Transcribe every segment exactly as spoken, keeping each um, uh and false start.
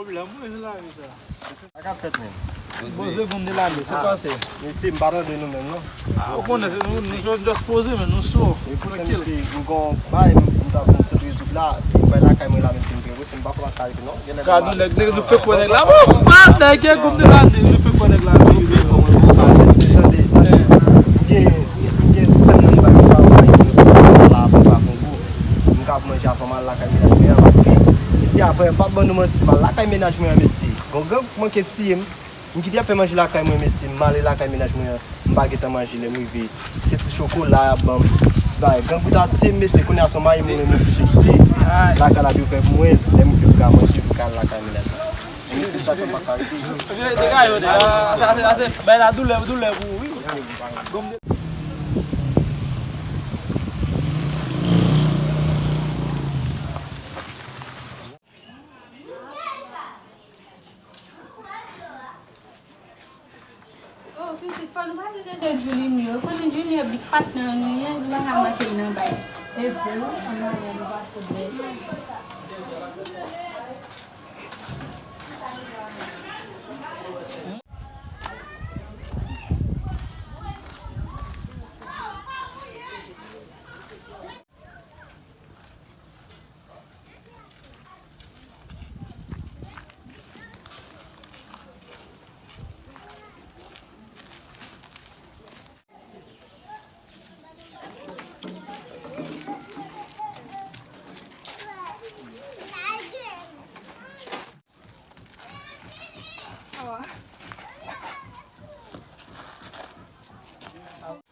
Pwoblèm, wi, se lavi sa. Sa k ap fèt menm? Poze pou m de lavi, se pase. Mesye, m pa tande nou menm, non. Ah, ou konnen, se nou, nou just poze, men nou sou. Epi, trankil. Mesye, m gon bay, m ta pou m sot rezoud la, m bay lakay mwen la, mesye, m trè prese, m pa konn sa k rive, non. Gade, nèg, nèg, nou fèk wè nèg la. Bon, pa nèg, gen goup de la, nou fèk wè nèg la. Mesye, tande, tande. Ou gen, ou gen ti sèm nan m bay, m pa bay, m pa konn gou. M ka ap manje avan m al lakay mennaj mwen an, paske isi aprè, m p ap ban nou manti, m al lakay mennaj mwen an, mesye. Gon gang manke tiye m. M kite y ap fè manje lakay mwen, mesye. M ale lakay mennaj mwen an, m pa gentan manje lè m rive. Se ti chokola y ap ban m, ti bagay. Gang pou ta tiye m, mesye. Kounye a se yon mayi mwen menm oblije kite lakay la pou yo fè pou mwen. Lè m rive pou ka manje, pou ka al lakay mennaj mwen. Mesye, sa fè m pa ka rete. Degaj, degaj, sa, sa, sa, bay la doulè, doulè pou ou, wi. Oh, pitit, fò nou pase chèche Julie, nou. Ou konnen Julie e big patnè nou ye, nou pa ka manke l nan bay. E vre, wi, ann ale, nou pase byen.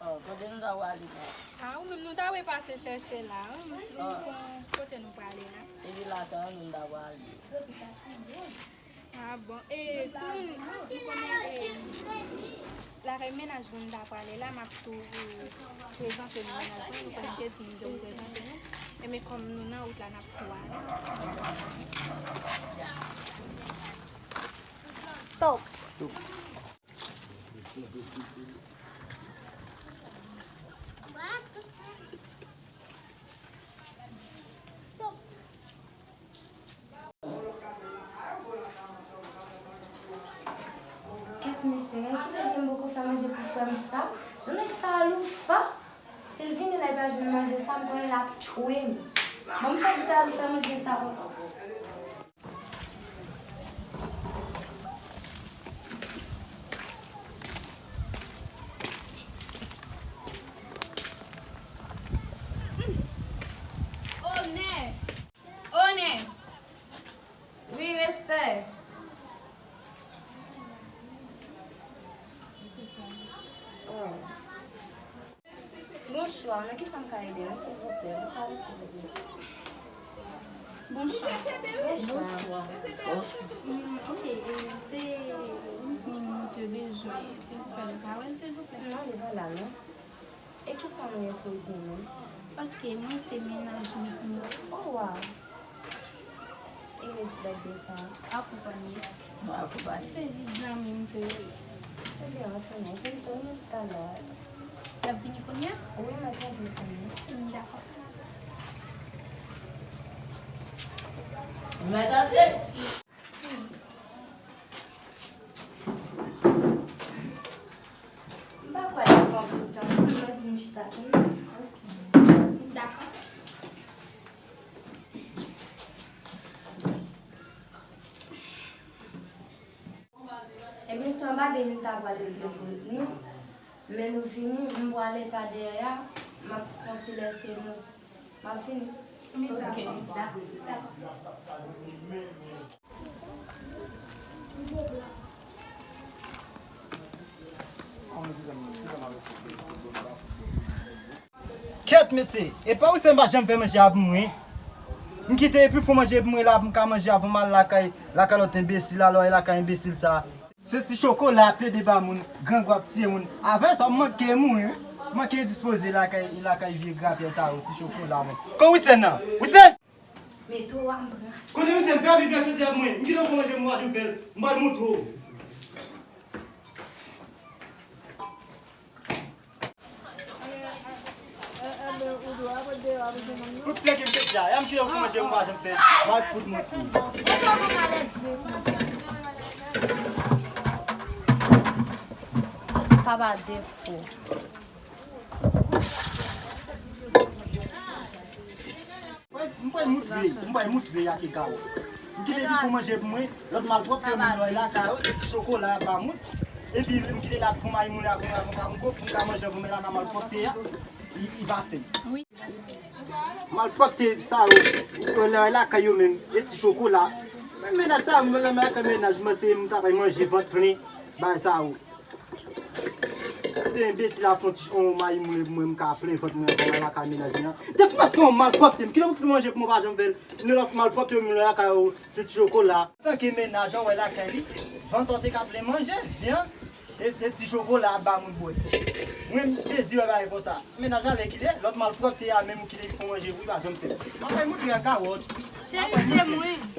Ah, kote nou ta prale la? Ah, ou menm nou ta dwe pase chèche la, wi. Nou, nou konn kote nou prale la. Epi lakay nou ta prale. Ah, bon. E, timoun, ou konnen, e, lakay mennaj mwen nou ta prale la, m ap tou prezante nou mennaj mwen, nou konnen m te di nou ke m prezante nou. Enben, kòm nou nan wout la, n ap tou ale. Stop. Kèt mesye, gen kilè byen m poko fè manje pou frè m sa? Jan nèg sa a loufa. Si l vini la, li pa jwenn manje sa, m konnen l ap tchwe m. Bon, m fè vit al fè manje sa pou. Onè! Onè! Wi, respè! Oh. Bonswa, nan kisa m ka ede nou, silvouplè? Bout sa, silvouplè. Bonswa. Bonswa. Bonswa. Mm, ok, e, se, nou, nou te bezwen, silvouplè, nou ka wè l, silvouplè? Non, li pa la, non. E kisa nou ye pou nou? Ok, mwen se mennaj Whitney. Oh, wow. E lòt de sa? Akonpanye. Mwen akonpanye. Se jis zanmi m ke yo ye. Ebyen, antann, vin tann nou talè. Y ap vini kounye a? Wi, mwen te anvi tann nou. Mm, dakò. Mwen t anvi. M pa kwè y ap pran anpil tan, non. Mwen vin chita tou. Dakò. Ebyen, se anba de minit apre l regle pou nou. Men nou vini, m pwale pa dèyè a, m ap fè yon ti lèse nou. M ap vini. Ok, dakò. Dakò. Kèt, mesye, e pa wi sèl m pa janm fè manje a pou mwen. M kite epi fò manje pou mwen la, pou m ka manje avan m al lakay, lakay lòt enbesil la, lò e lakay enbesil sa. Se ti chokola ap plede ba moun, grangou ap tiye moun. Avè sa, w manke mouri, wi. Manke endispoze lakay, lakay vye grapyè sa yo, ti chokola, men. Kon Wisèn nan? Wisèn! Mete w a m pran. Konnen Wisèn, fè avik nan chante ap mwen. M kite w fè manje, m pa janm fè l. M pral montre w. Tout lè ke m te di a, e a m ki lè pou manje, m pa janm fè. M ap fout mwen tou. Papa defo. M pral moutre, m pral moutre a ki kawòt. M kite li pou manje pou mwen, lòt malpwòpte yo menm lè lakay yo, se ti chokola y ap ba mwen. Epi m kite l ap fon mayi moulen ak yon, ak yon, ak yon, pou m ka manje pou mwen la nan malpwòpte a, li, li pa fè. Malpwòpte sa yo, yo lè lakay yo menm, e ti chokola. Men mennaj sa yo, mwen lè lakay mennaj mwen, se m ta bay manje vant plen, bay sa yo. Te enbesil la fè yon ti yon mayi moulen pou mwen, m ka plen vant mwen ankò lakay mennaj mwen an. Depi paske yon malpwòpte, m kite pou fout manje pou mwen pa janm fè l. Yon lòt malpwòpte, m lakay yo, se ti chokola. Antanke mennaj an wè lakay li, vant an te ka plen manje, vyann, e se ti chokola ap ba moun bwè. Mwen, m sezi wè bagay konsa. Mennaj la lè ki lè, lòt malpwòpte a menm ou kite li fè manje pou li pa janm fè. M ap bay moutre a kawòt. Cheri, se mwen.